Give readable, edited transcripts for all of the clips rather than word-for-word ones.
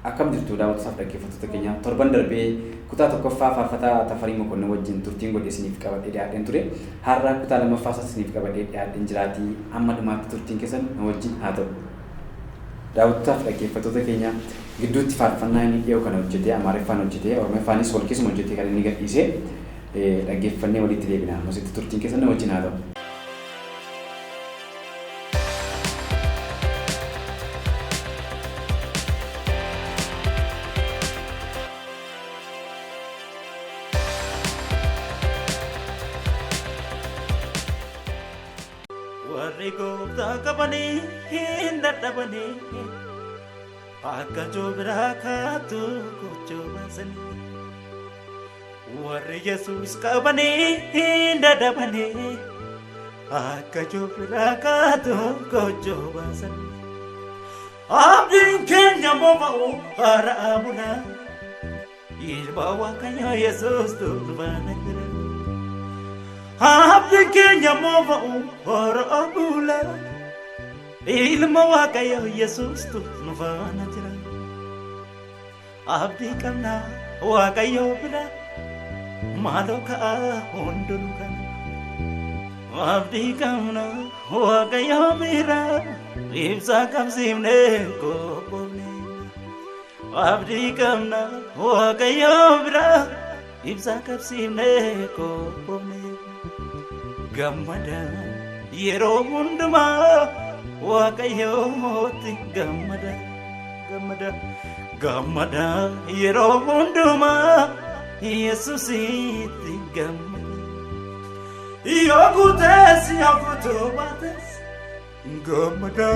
Akkam jirtu daawwattootaaf dhaggeeffattoota keenya? Torban darbee kutaa tokkoffaa faarfataa Tafarii Mokonnin wajjin turtiin godhe isiniif qabadhee dhiyaadheen ture. Har'a kutaa lammaffaa isaas isiniif qabadhee dhiyaadheen jiraatii amma dhumaatti turtiin keessan nu wajjin haa ta'u. Daawwattootaaf dhaggeeffattoota keenya, gidduutti faarfannaa inni dhiyoo kana hojjetee, Amaariffaan hojjetee, Oromiffaanis wal keessuma hojjetee kan inni gadhiise dhaggeeffannee walitti deebina. Ammasitti turtiin keessan nu wajjin haa ta'u. Warri gooftaa qabanii hin dadhabanii, akka joobiraa kaatu gochuu baasanii. Warri Yesuus qabanii hin dadhabanii, akka joobiraa kaatu gochuu baasanii. Abdiin keenya mo'a'u haaraa bulaa. Ilma Waaqayyoo Yesuus turbaana jira. Abdiin keenya mo'a'u haaraa bulaa. Ilma Waaqayyoo Yesuus nu faana jira. Abdii qabna Waaqayyoo bira, maaloo ka'a hundinuu kana. Abdii qabna Waaqayyoo bira, ibsaa qabsiifnee qophoofne. Abdii qabna Waaqayyoo bira, ibsaa qabsiifnee qophoofne. Gammada yeroo hundumaa Waaqayyootti gammada, gammada, gammada yeroo hundumaa Yesuusitti gammada. Yoo guutees yoo guutuu baates gammada.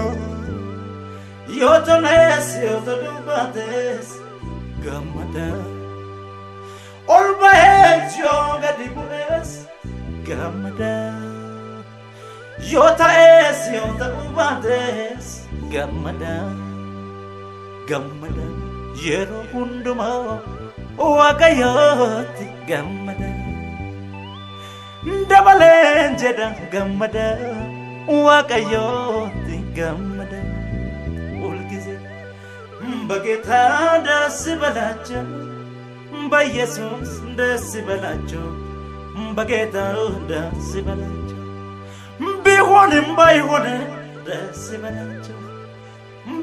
Yoo tolees yoo toluu baates gammada. Ol bahees yoo gadi bu'ees gammada. Yoo ta'ees yoo ta'uu baates gammada. Gammada yeroo hundumaa Waaqayyootti gammada. Dabaleen jedha, gammada Waaqayyootti gammada. ሁልጊዜ በጌታ ደስ ይበላቸው፣ በኢየሱስ ደስ ይበላቸው፣ በጌታ ደስ ይበላቸው። ቢሆንም ባይሆንም ደስ ይበላቸው፣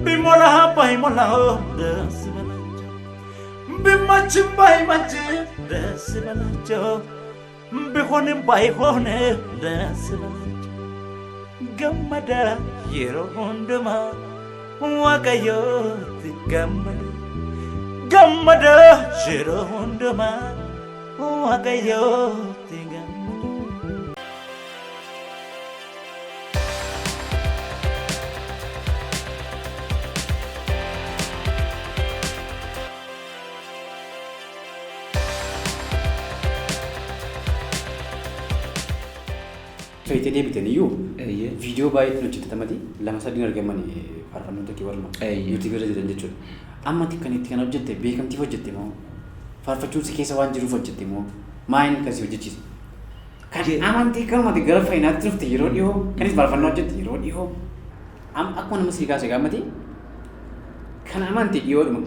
ቢሞላ ባይሞላ ደስ ይበላቸው፣ ቢመችም ባይመችም ደስ ይበላቸው፣ ቢሆንም ባይሆንም ደስ ይበላቸው። Gammada yeroo hundumaa Waaqayyootti gammada. Gammada yeroo hundumaa Waaqayyootti gammada. Feetee deebitan iyyuu viidiyoo baay'eetiin hojjetamati lama sadiin argaman faarfannoota kee warma YouTube irra jiran jechuudha. Amma ati kan itti kana hojjette beekamtiif hojjette moo, faarfachuun si keessa waan jiruuf hojjette moo, maa inni kan si hojjechiise? Kan amantii kanumati gara fayyinaatti dhufte yeroo dhiyoo, kanis faarfannaa hojjette yeroo dhiyoo. Amma akkuma nama sii kaase gaammati kan amante dhiyoodhuma.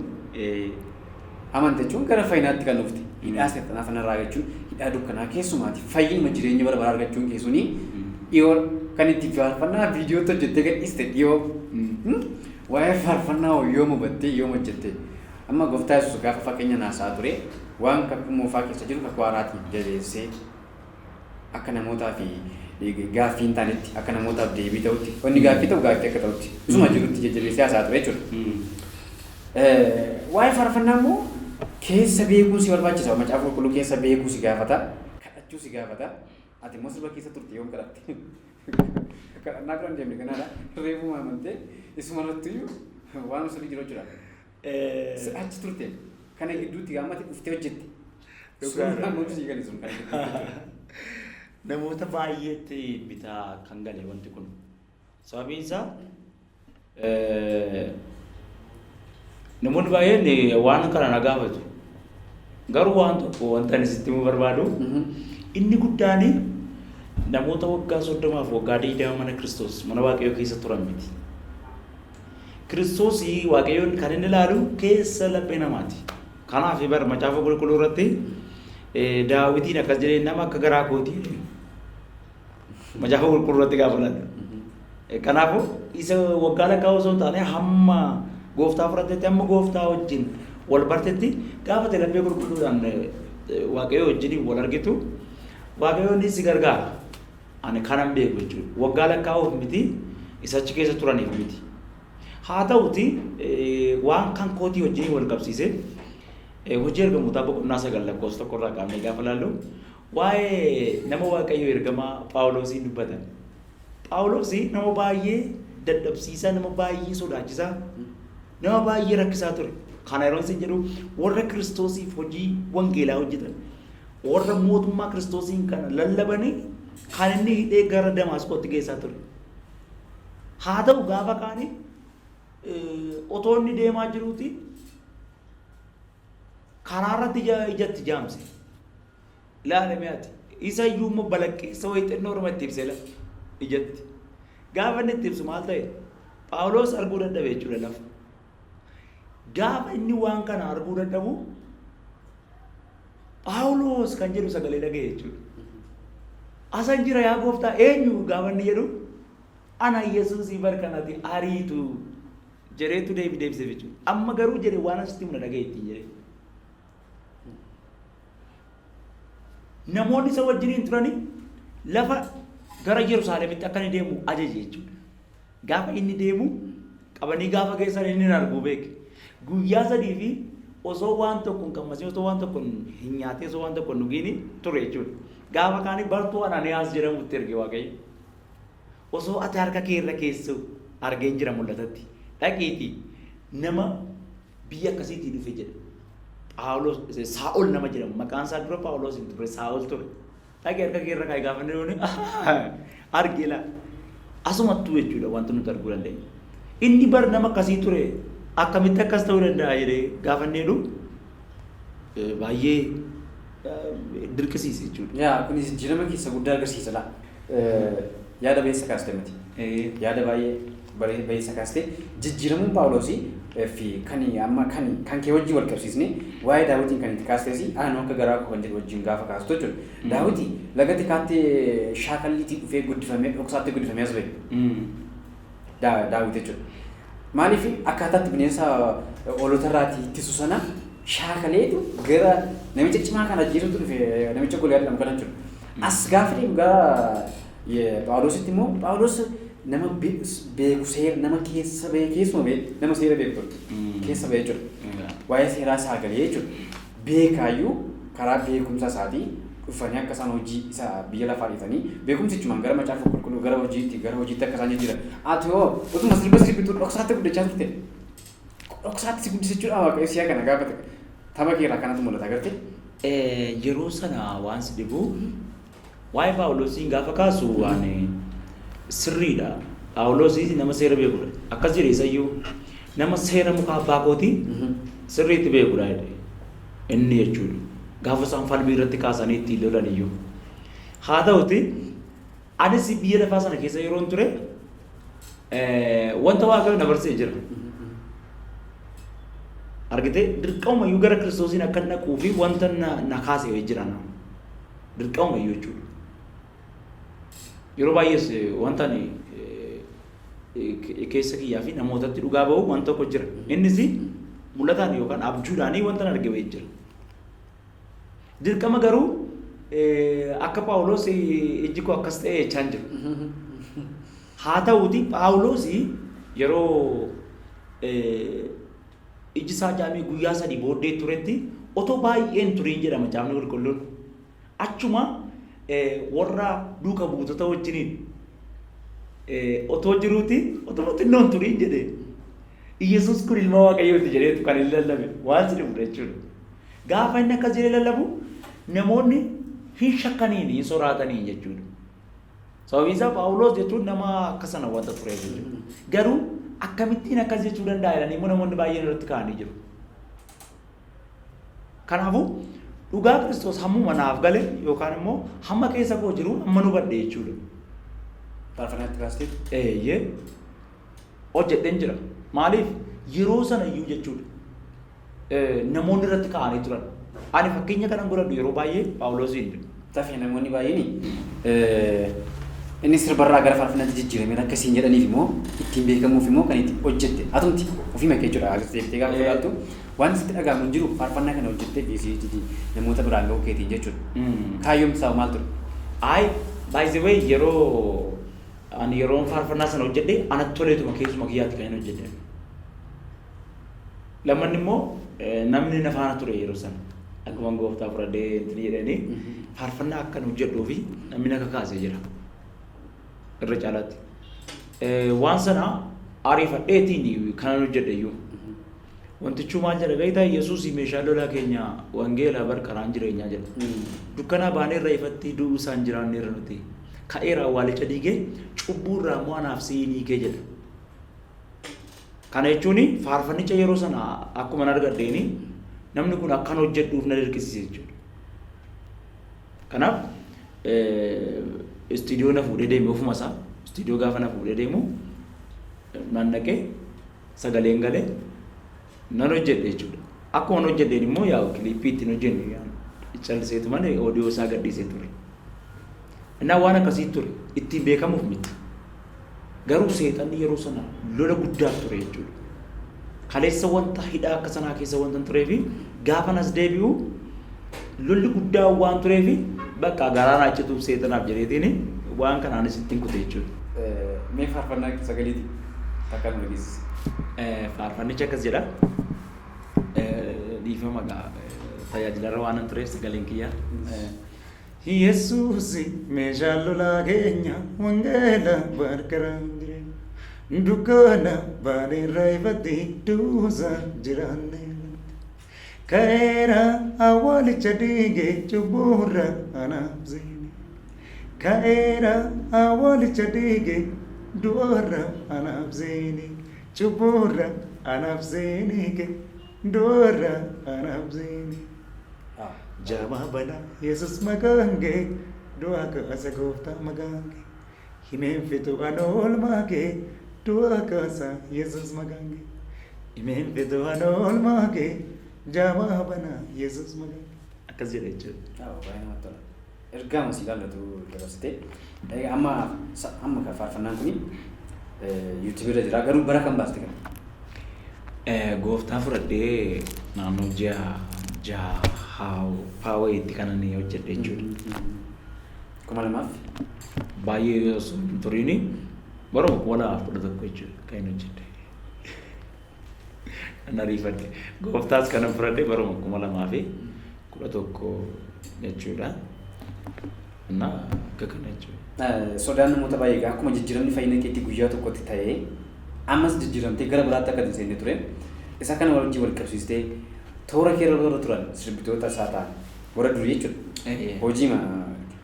Amante jechuun gara fayyinaatti kan dhufte. Hidhaa seexanaa sanarraa jechuun hidhaa dukkanaa keessumaati fayyinuma jireenya bara baraa argachuun keessuni dhiyoo, kan itti faarfannaa viidiyootti hojjettee gadhiiste dhiyoo. Waa'ee faarfannaa hoo yoom hubattee, yoom hojjette? Amma Gooftaa Yesuus gaafa fakkeenya naasaa ture, waan kakuu moofaa keessa jiru kakuu haaraatiin jabeessee, akka namootaa fi gaaffii hin taanetti, akka namootaaf deebii ta'utti, wanni gaaffii ta'u gaaffii akka ta'utti, isuma jirutti jajjabeessee haasaa ture jechuudha. Waa'ee faarfannaa immoo keessa beekuun si barbaachisa. Macaafa Qulqulluu keessa beekuu si gaafata. Kadhachuu si gaafata. Ati immoo sirba keessa turte, yoom kadhatte? Kadhannaa bira hin deemne kanaadha. Reefuma amantee isuma irratti iyyuu waan sirrii jiru jechuudha. Achi turte. Kana gidduutti gaammati dhuftee hojjette. Dhugaadha. Sun amma sii gale sun kana gidduutti jechuudha. Namoota baay'eetti bitaa kan gale wanti kun. Sababiin isaa namoonni baay'een waan kana na gaafatu. Garuu waan tokko wanta ani sitti himuu barbaadu, inni guddaan namoota waggaa 30f waggaa 20 mana Kiristoos, mana Waaqayyoo keessa turan miti. Kiristoosii Waaqayyoon kan inni ilaalu keessa laphee namaati. Kanaaf bar macaafa qulqulluu irratti Daawitiin akkas jedhee nama akka garaa kootii jedhe. Macaafa qulqulluu irratti gaafa ilaallu. Kanaafuu isa waggaa lakkaa'uu osoo hin taane hamma gooftaa fudhatetti hamma gooftaa wajjin wal bartetti gaafa ati laphee qulqulluudhaan Waaqayyoo wajjin wal argitu Waaqayyoon si gargaara. Ani kanan beeku jechuudha. Waggaa lakkaa'uuf miti isa achi keessa turaniif miti. Haa ta'uti waan kan kootii wajjin wal qabsiisee hojii ergamootaa boqonnaa 9 lakkoofsa 1 irraa kaafnee gaafa ilaallu waa'ee nama Waaqayyoo ergamaa Phaawuloosiin dubbatan. Phaawulos nama baay'ee dadhabsiisaa, nama baay'ee sodaachisaa, nama baay'ee rakkisaa ture. Kana yeroon isin jedhu warra Kiristoosiif hojii wangeelaa hojjetan, warra mootummaa Kiristoosiin kana lallabanii kan inni hidhee gara Damaasqootti geessaa ture. Haa ta'u gaafa kaanii otoo inni deemaa jiruuti karaa irratti ijatti jaamse. Ilaali mee ati. Isa iyyuu immoo balaqqeessa wayii xinnoo orma itti ibsee lafa ijatti. Gaafa inni itti ibsu maal ta'e? Phaawulos arguu dadhabe jechuudha lafa. Gaafa inni waan kana arguu dadhabu Phaawulos kan jedhu sagalee dhaga'e jechuudha. Asan jira yaa gooftaa eenyu gaafa inni jedhu ana Yesuusii bar kanati ariitu jedheetu deebi deebiseef jechuudha. Amma garuu jedhe waan asitti himna dhaga'e ittiin jedhe. Namoonni isa wajjiniin turani lafa gara Yerusaalemitti akka inni deemu ajaje jechuudha. Gaafa inni deemu qabanii gaafa geessan inni hin arguu beeke. Guyyaa sadii fi osoo waan tokko hin qammasiin osoo waan tokko hin nyaatiin osoo waan tokko hin dhugiin ture jechuudha. Gaafa kaanii bartuu Anaaniyaas jedhamutti erge Waaqayyo. Osoo ati harka kee irra keessu argeen jira mul'atatti. Dhaqiitii nama biyya akkasiitii dhufe jedha. Phaawulos Saa'ol nama jedhamu maqaan isaa dura Phaawulos hin turre Saa'ol ture. Dhaqi harka kee irra kaa'i gaafa inni dhufe arge laa. Asumattuu jechuudha wanti nuti arguu dandeenya. Inni bar nama akkasii ture akkamitti akkas ta'uu danda'a jedhee gaafa inni jedhu baay'ee dirqisiise jechuudha. Yaa kunis jijjiirama keessa guddaa agarsiisa laa. Yaada bayeessa kaaste miti. Yaada baay'ee bayeessa kaaste jijjiiramuun Phaawulosii fi kan amma kan kan kee wajjin wal qabsiisne waa'ee Daawitiin kan itti kaastes anuu akka garaa koo kan jedhu wajjin gaafa kaastu jechuudha. Daawiti laga tikaatti shaakalliitii dhufee guddifamee dhoksaatti guddifamee as ba'e. Daawit jechuudha. Maaliif akkaataatti bineensa hoolota irraatii ittisu sana shaakaleetu gara namicha cimaa kana ajjeesuutu dhufe namicha Goliyaad jedhamu kana jechuudha. As gaafa deemu gara Phaawulositti immoo Phaawulos nama beeku seera nama keessa ba'e keessuma ba'e nama seera beeku ture. Keessa ba'e jechuudha. Waa'ee seeraa isaa galee jechuudha. Beekaayyuu karaa beekumsa isaatii dhufanii akka isaan hojii isa biyya lafaa dhiisanii beekumsi jechumaan gara macaafa qulqulluu gara hojiitti akka isaan jijjiiran. Ati hoo utuma sirba sirbituu dhoksaatti guddachaa turte. Dhoksaatti si guddisa jechuudha Waaqayyo si'a kana gaafate. Tapha kee irraa kanatu mul'ata agartee? Yeroo sana waan si dhibu waa'ee Phaawulosiin gaafa kaasu waan sirriidha. Phaawulos nama seera beekudha. Akkas jedhe isayyuu nama seera muka abbaa kootii sirriitti beekudha jedhe. Inni jechuudha. Gaafa isaan falmii irratti kaasanii ittiin lolan iyyuu. Haa ta'uti anis biyya lafaa sana keessa yeroon ture wanta Waaqayyo na barsiise jira. Argitee dirqama iyyuu gara Kiristoosiin akka dhaquu fi wanta na kaase jira nama. Dirqama iyyuu jechuudha. Yeroo baay'ees wanta ani keessa kiyyaa fi namootatti dhugaa ba'u wanta tokko jira. Innis mul'ataan yookaan abjuudhaanii wanta arge wayii jira. Dirqama garuu akka Phaawulos ijji koo akkas ta'e jechaa hin jiru. Haa ta'uuti Phaawulos yeroo iji isaa jaamee guyyaa sadii booddee turetti otoo baay'een turiin jedha macaafni qulqulluun. Achuma warra duuka buutota wajjiniin otoo jiruuti otoo xinnoon turiin jedhe Iyyasuus kun ilma Waaqayyooti jedheetu kan inni lallabe waan si dhibudha jechuudha. Gaafa inni akkas jedhee lallabu namoonni hin shakkaniin hin soraataniin jechuudha. Sababiin isaa Phaawulos jechuun nama akka sana wanta tureef jechuudha. Garuu akkamittiin akkas jechuu danda'a jedhanii immoo namoonni baay'een irratti ka'anii jiru. Kanaafuu dhugaa Kiristoos hammuma naaf gale yookaan immoo hamma keessa koo jiru hamma nu badhe jechuudha. Faarfannaatti kaastee? Eeyyee. Hojjedheen jira. Maaliif yeroo sana iyyuu jechuudha namoonni irratti ka'anii turan. Ani fakkeenya kanan godhadhu yeroo baay'ee Phaawulosiin. Tafee namoonni baay'een inni sirbarraa gara faarfannaatti jijjiirame akkasiin jedhaniif immoo ittiin beekamuuf immoo kan itti hojjette atumti ofii makee jechuudha. Deebitee gaafa ilaaltu waan sitti dhaga'amu hin jiru faarfannaa kana hojjettee VCD namoota biraan ga'uu keetiin jechuudha. Kaayyoon isaa maal ture? Ay, by the way, yeroo ani yeroon faarfannaa sana hojjedhe anatti toleetuma keessuma kiyyaatti kan inni hojjedhe. Lammanni immoo namni na faana ture yeroo sana. Akkuma gooftaa fudhadhee intini jedhanii faarfannaa akkan hojjedhuu fi namni na kakaasee jira. Irra caalaatti. Waan sana ariifadheetiin kanan hojjedhe iyyuu. Wantichuu maal jedha beektaa? Yesuus meeshaa lolaa keenya, wangeela bar karaan jireenyaa jedha. Dukkanaa baanee irra ifatti, du'uu isaan jiraanneerra nuti. Ka'eera awwaalicha diigee, cubbuu irraa immoo anaaf si'ii hiikee jedha. Kana jechuun faarfannicha yeroo sana akkuma argadheeni namni kun akkan hojjedhuuf na dirqisiise jechuudha. Kanaaf istiidiyoo na fuudhee deeme ofuma isaa. Istiidiyoo gaafa na fuudhee deemu nan dhaqee sagaleen galee nan hojjedhe jechuudha. Akkuma hojjedheen immoo yaa'u kiliippii ittiin hojjennu calliseetu malee oodiyoo isaa gadhiisee ture. Innaa waan akkasii ture, ittiin beekamuuf miti. Garuu seexanni yeroo sana lola guddaa ture jechuudha. Kaleessa wanta hidhaa akka sanaa keessa wanta turee fi gaafa nas deebi'u lolli guddaa waan tureefi bakka garaan achituuf seexanaaf jedheetiin waan kanaanis ittiin kute jechuudha. Mee faarfannaa sagaleeti takka nu dhageessisi. Faarfannichi akkas jedha. Dhiifama gaa, tajaajilarra waan hin tureef sagaleen kiyya. Yesuus meeshaa lolaa keenya, wangeela barkaraan jireenya. Dukkana baaneerra ifatti, duusa jiraanne. Ka'eera awwaalicha diige, cubbuurra anaaf seene. Ka'eera awwaalicha diige, du'arra anaaf seene. Cubbuurra anaaf seene, du'arra anaaf seene. Jaamaa banaa Yesus maqaan kee, du'aa kaasa gooftaa maqaan kee. Himeen fitu an oolmaa kee, du'aa kaasa Yesus maqaan kee. Himeen fitu an oolmaa kee, jaamaa banaa Yesus maqaan kee. Akkas jedha jechuudha. Baay'ee namatti tola. Ergaa masii ilaallatu dabarsite. Amma amma kan faarfannaan kuni yuutuubii irra jira, garuu bara kam baaste kana? Gooftaa fudhadhee naannoo ji'a 6 faa wayiitti kanan hojjedhe jechuudha. 2000? Baay'ee osoo hin turiini baruma 2011 jechuudha kan inni hojjedhe. Kan ariifadhe. Gooftaas kanan fudhadhe baruma 2011 jechuudha. Innaa akka kana jechuudha. Sodaan namoota baay'ee egaa akkuma jijjiiramni fayyina keetii guyyaa tokkotti ta'ee ammas jijjiiramtee gara biraatti akka hin seenne ture. Isa kana wajjin wal qabsiistee toora kee irra warra turan sirbitoota isaa ta'an warra durii jechuudha. Hojii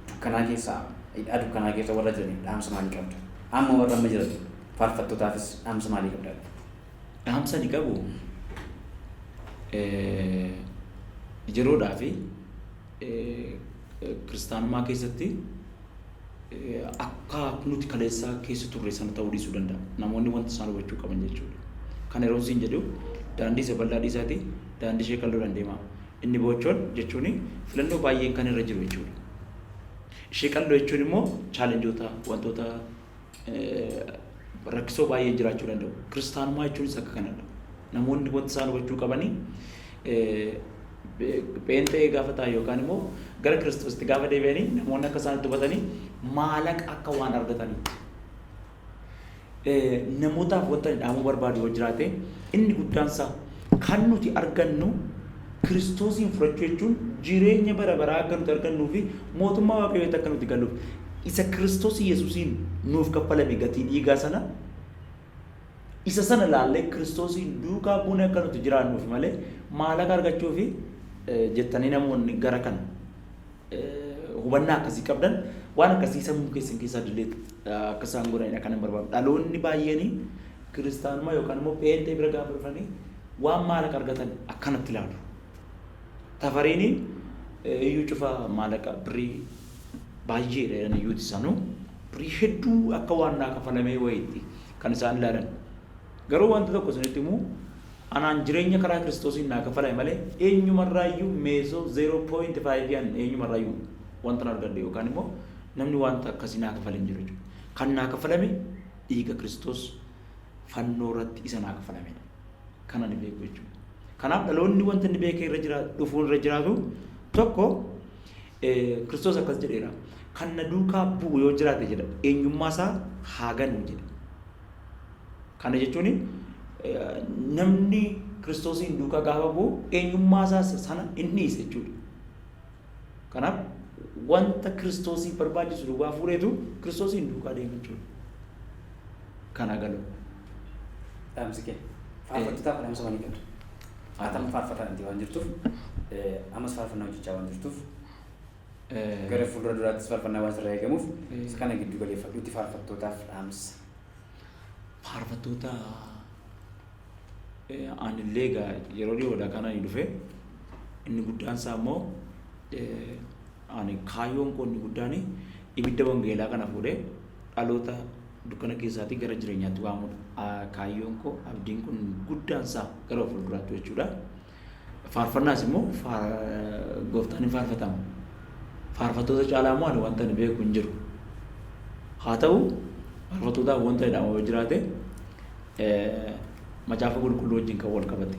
dukkanaa keessaa, hidhaa dukkanaa keessa warra jiraniif dhaamsa maalii qabda? Amma warra amma jiran faarfattootaafis dhaamsa maalii qabda? Dhaamsa ni qabu. Yeroodhaa fi kiristaanummaa keessatti akka nuti kaleessaa keessa turre sana ta'uu dhiisuu danda'a. Namoonni wanta isaan hubachuu qaban jechuudha. Kana yeroo isin jedhu daandii isa bal'aa dhiisaati daandii ishee qal'oodhaan deemaa. Inni boochoon jechuun filannoo baay'een kan irra jiru jechuudha. Ishee qal'oo jechuun immoo challengeoota, wantoota rakkisoo baay'een jiraachuu danda'u. Kiristaanummaa jechuunis akka kanadha. Namoonni wanta isaan hubachuu qabanii pheenxee gaafa ta'an yookaan immoo gara Kiristoositti gaafa deebi'anii namoonni akka isaan itti hubatanii maallaqa akka waan argataniitti. Namootaaf wanta ani dhaamuu barbaadu yoo jiraate, inni guddaan isaa kan nuti argannu Kiristoosiin fudhachuu jechuun jireenya bara baraa akka nuti argannuu fi mootummaa Waaqayyootti akka nuti galluuf isa Kiristoos Yesuusiin nuuf kaffalame, gatii dhiigaa sana, isa sana laallee Kiristoosiin duukaa buunee akka nuti jiraannuuf malee maallaqa argachuu fi jettanii namoonni gara kana hubannaa akkasii qabdan, waan akkasii sammuu keessan keessaa delete akka isaan godhanidha kan hin barbaadu. Dhaloonni baay'een kiristaanummaa yookaan immoo pheenxee bira gaafa dhufanii waan maallaqa argatan akkanatti ilaalu. Tafariin iyyuu cufa maallaqa birrii baay'eedha jedhan iyyuuti, sanuu birrii hedduu akka waan naa kafalamee wayiitti kan isaan ilaalan. Garuu wanta tokko isinitti himu, anaan jireenya karaa Kiristoosiin naa kafalame malee eenyumarraayyuu meesoo 0.5 an eenyumarraayyuu wanta argadhe yookaan immoo namni wanta akkasii naa kafale hin jiru jechuudha. Kan naa kafalame dhiiga Kiristoos fannoo irratti isa naa kafalamedha. Kan ani beeku jechuudha. Kanaaf dhaloonni wanta inni beekee irra jira dhufuun irra jiraatu tokko, Kiristoos akkas jedheera. Kan na duukaa bu'u yoo jiraate jedha, eenyummaa isaa haa ganu jedha. Kana jechuun namni Kiristoosiin duukaa gaafa bu'u eenyummaa isaa sana hin dhiise jechuudha. Kanaaf wanta Kiristoosiif barbaachisu duwwaa fuudheetu Kiristoosiin duukaa deema jechuudha. Kana galu. Dhaamsi kee faarfattootaaf dhaamsa maalii qabda? Ati amma faarfataa miti waan jirtuuf, ammas faarfannaa hojjechaa waan jirtuuf, gara fuuldura duraattis faarfannaa waan sirraa eegamuuf, kana giddu galeeffadhuutti faarfattootaaf dhaamsa. Faarfattoota anillee egaa yeroo dhiyoodha kan ani dhufe. Inni guddaan isaa immoo ani kaayyoon koo inni guddaan ibidda wangeelaa kana fuudhee dhaloota dukkana keessaatii gara jireenyaatti waamudha. Kaayyoon koo, abdiin kun guddaan isaa gara fuulduraatti jechuudha. Faarfannaas immoo gooftaan hin faarfatama. Faarfattoota caalaa immoo ani wanta ani beeku hin jiru. Haa ta'u, faarfattootaaf wanta jedhamu yoo jiraate, macaafa qulqulluu wajjin kan wal qabate.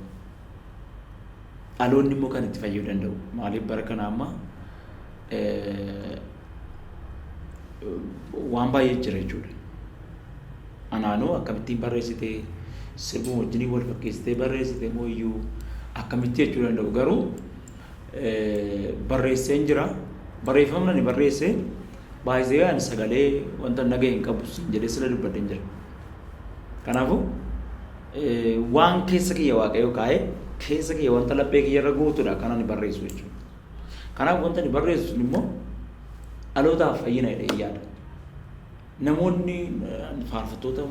Dhaloonni immoo kan itti fayyuu danda'u. Maaliif, bara kana amma waan baay'ee jira jechuudha. Anaanuu akkamittiin barreessite, sirbuma wajjin wal fakkeessitee barreessite moo iyyuu akkamitti jechuu danda'u, garuu barreesseen jira. Barreeffamni ani barreesse baay'ee ani sagalee wanta nagahee hin qabu siin jedhee sila dubbadheen jira. Kanaafuu waan keessa kiyya Waaqayyo kaa'ee, keessa kiyya wanta laphee kiyya irra guutudha kan ani barreessu jechuudha. Kanaaf wanta ani barreessu sun immoo dhalootaaf fayyina jedhee yaada. Namoonni faarfattoota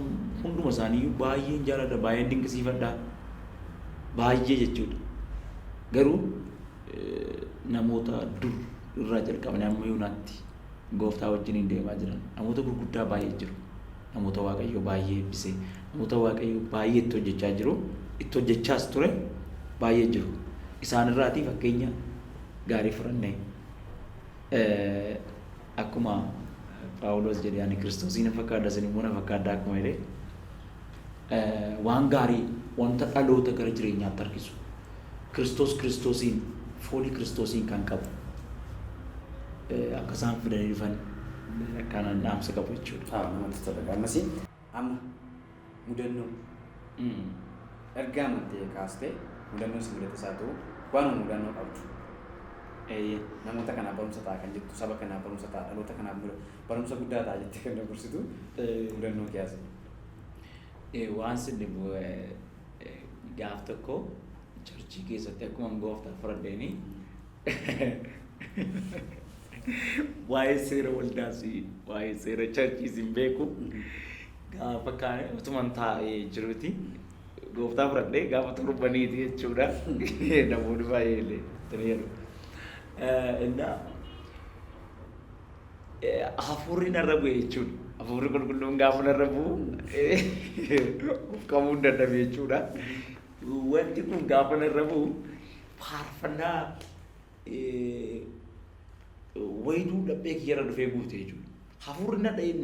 hunduma isaaniiyyuu baay'een jaalladha, baay'een dinqisiifadha, baay'ee jechuudha. Garuu namoota dur irraa jalqabanii amma yoonaatti gooftaa wajjiniin deemaa jiran namoota gurguddaa baay'ee jiru. Namoota Waaqayyoo baay'ee eebbise, namoota Waaqayyoo baay'ee itti hojjechaa jiru, itti hojjechaas ture baay'ee jiru. Isaanirraatii fakkeenya gaarii fudhannee, akkuma Phaawulos jedhe, "Ani Kiristoosiin na fakkaadha, isin immoo na fakkaadhaa" akkuma jedhe, waan gaarii, wanta dhaloota gara jireenyaatti harkisu, Kiristoos Kiristoosiin foolii Kiristoosiin kan qabu akka isaan fidanii dhufan akkaan dhaamsa qabu jechuudha. Haa, namatti tola. Ammasii amma mudannoo erga amantee kaastee mudannoo si mudate isaa ta'u, waanuma mudannoo qabdu, namoota kanaaf barumsa ta'a kan jettu, saba kanaaf barumsa ta'a, dhaloota kanaaf barumsa guddaa ta'a jettee kan dabarsitu mudannoo keessa. Waan sin dhibu, gaaf tokko churchii keessatti akkuma gooftaa fudhadheeni waa'ee seera waldaas waa'ee seera churchiis hin beeku. Gaafa kaane utuman taa'ee jiruti, gooftaa fudhadhee gaafa torbaniiti jechuudha. Namoonni baay'ee illee itti jedhu. Innaa hafuurri narra bu'e jechuudha. Hafuurri qulqulluun gaafa narra bu'u of qabuu hin dadhabe jechuudha. Wanti kun gaafa narra bu'u faarfannaa wayituu laphee kiyyarra dhufee guute jechuudha. Hafuurri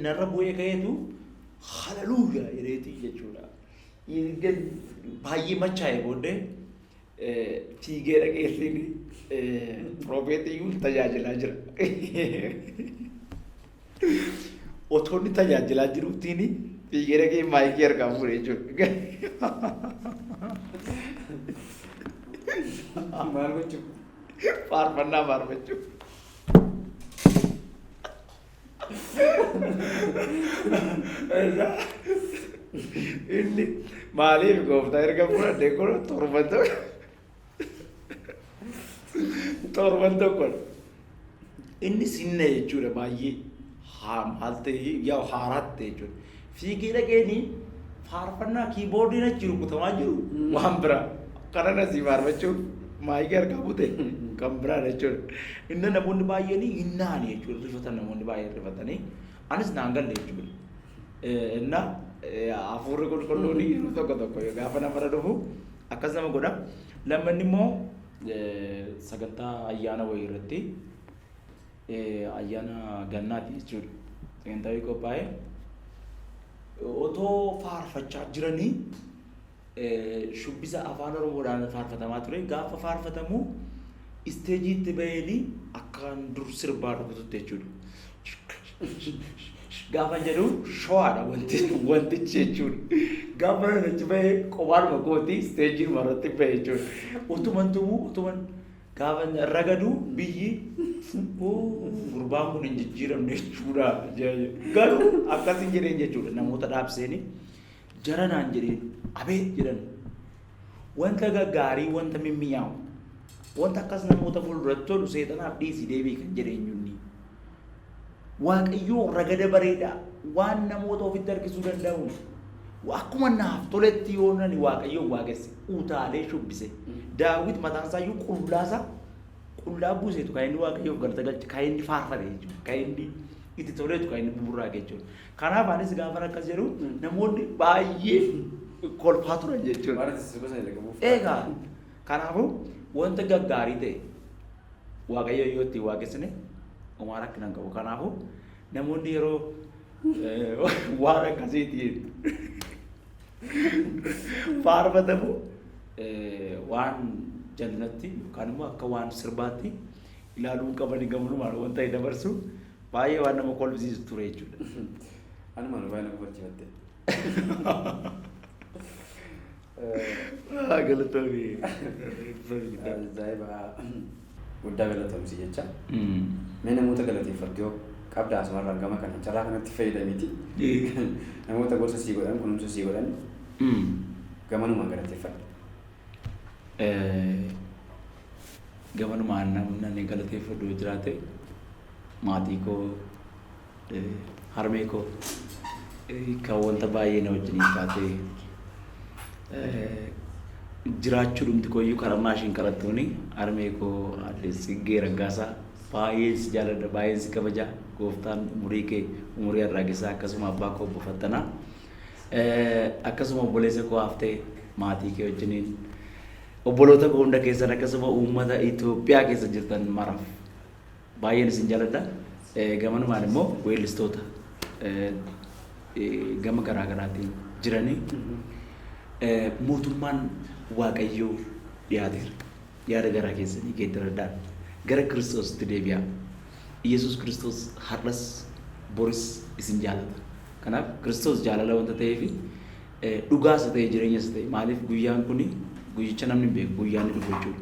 narra bu'ee ka'eetu haleluuyaa jedheetii jechuudha. Erga baay'ee machaa'e booddee fiigee dhaqeetiin piroofeetiyyuu tajaajilaa jira. Otoo inni tajaajilaa jiruutiin fiigee dhaqee maayikii harkaa fuudhee jechuudha. Maal gochuu? Faarfannaa faarfachuu. Inni maaliif gooftaa erga fudhadhe kun torban tokko, torban tokko inni sinna jechuudha, baay'ee maal ta'e yaa haaraatti ta'e jechuudha. Fiigee dhaqeeni faarfannaa keyboardiin achi rukutamaa jiru waan biraa. Kanan asii faarfachuuf maayikii harkaa bute kan biraa jechuudha. Inni namoonni baay'een hin naani jechuudha, rifatan, namoonni baay'een rifatanii anis naan galle jechuudha. Inna Hafuurri qulqulluun yeroo tokko tokko gaafa namarra dhufu akkas nama godha. Lammanni immoo sagantaa ayyaana wayii irratti ayyaana gannaati jechuudha. Sagantaa wayii qophaa'e otoo faarfachaa jiranii shubbisa afaan Oromoodhaan faarfatamaa ture. Gaafa faarfatamu isteejiitti baheenii akkaan dur sirbaa rukututti jechuudha. Gaafa jedhu sho'aadha wantichi jechuudha. Gaafa achi bahee qobaadhuma kooti isteejii irratti bahee jechuudha. Utuman tumuu utuman gaafa ragadu biyyi gurbaan kun hin jijjiiramne jechuudha. Garuu akkasin jedheen jechuudha namoota dhaabseeni jara naan jedheen abeet jedhan wanta gaggaarii wanta mimmi'aawu wanta akkas namoota fuulduratti tolu seexanaaf dhiisi deebii kan jedheenyunni. Waaqayyoo ragada bareedaa waan namoota ofitti harkisuu danda'uun akkuma naaf toletti yoo nani Waaqayyoon waaqesse utaalee shubbise. Daawit mataan isaa iyyuu qullaasaa qullaa buuseetu kan inni Waaqayyoof galata galche kan inni faarfate jechuudha. Kan inni itti toleetu kan inni buburraaqe jechuudha. Kanaaf anis gaafa akkas jedhu namoonni baay'ee kolfaa turan jechuudha. Waan ati sirba sana qabuuf. Egaa kanaafuu wanta gaggaarii ta'e Waaqayyo yoo ittiin waaqessine homaa rakkina hin qabu. Kanaafuu namoonni yeroo waan akkasiitiin faarfatamu waan jallinatti yookaan immoo akka waan sirbaatti ilaaluu hin qaban gamanumaan wanta hin dabarsu baay'ee waan nama kolfisiisu ture jechuudha. Anumaan baay'ee nama kolchifatte. Galatoomii. Ajaa'iba guddaa galatoomsi jecha. Mee namoota galateeffattu yoo qabda asumarraan gama kana carraa kanatti fayyadamiiti. Namoota gorsa sii godhan kunuunsa sii godhan gamanumaan galateeffadhu. Gamanumaan namni galateeffadhu yoo jiraate maatii koo harmee koo kan wanta baay'ee na wajjiniin taate jiraachuu dhumti kooyyuu kadhannaa isheen kadhattuuni harmee koo aadde Tsiggee Raggaasaa baay'een si jaaladha baay'een si kabaja gooftaan umurii kee umurii harraagessaa akkasuma abbaa koo obbo Fattanaa akkasuma obboleessa koo haftee maatii kee wajjiniin obboloota koo hunda keessan akkasuma uummata Itoophiyaa keessa jirtan maraaf baay'een isin jaaladha. Gamanumaan immoo weellistoota gama garaa garaatiin jiranii mootummaan Waaqayyoo dhiyaateera. Yaada garaa keessanii geeddaradhaa. Gara Kiristoositti deebi'aa. Iyyasuus Kiristoos har'as boris isin jaalata. Kanaaf Kiristoos jaalala wanta ta'eef dhugaas ta'e jireenyas ta'e maaliif guyyaan kuni guyyicha namni hin beeku guyyaan ni dhufu jechuudha.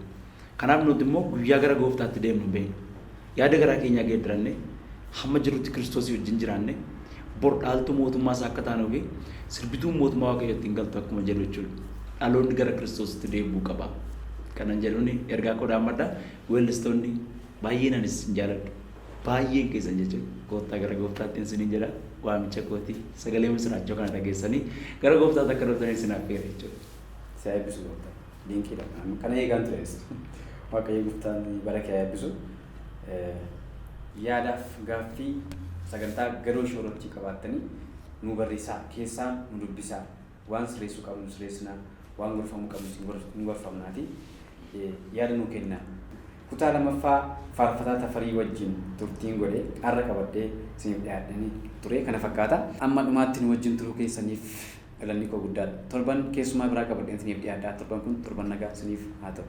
Kanaaf nuti immoo guyyaa gara gooftaatti deemnu hin beeknu. Yaada garaa keenyaa geeddaranne hamma jirutti Kiristoosii wajjin jiraanne bor dhaaltuu mootummaa isaa akka taanuu fi sirbituun mootummaa Waaqayyoo ittiin galtu akkuma jedhu jechuudha. Dhaloonni gara Kiristoositti deebi'uu qaba. Kanan jedhuun ergaa koo dhaammadha. Weellistoonni baay'een anis isin jaaladhu. Baay'een keessan jechuudha. Gooftaa gara gooftaatti isiniin jedha. Waamicha kootii sagalee misiraachoo kana dhageessanii gara gooftaatti akka dhuftanii isin affeera jechuudha. Si haa eebbisu gooftaan. Dinqiidha. Kana eegaan ture. Waaqayyo gooftaan bara kee haa eebbisu. Yaadaaf gaaffii sagantaa gadoo shoorratti qabaattanii nu barreessaa keessaa nu dubbisaa waan sirreessuu qabnu sirreessinaa waan gorfamuu qabnu hin gorfamnaati yaada nu kennaa. Kutaa lamaffaa faarfataa Tafarii wajjin turtiin godhe har'a qabadhee isiniif dhiyaadhanii ture kana fakkaata. Amma dhumaatti nu wajjin turuu keessaniif galanni koo guddaadha. Torban keessumaa biraa qabadheen isiniif dhiyaadha. Torban kun torban nagaa isiniif haa ta'u.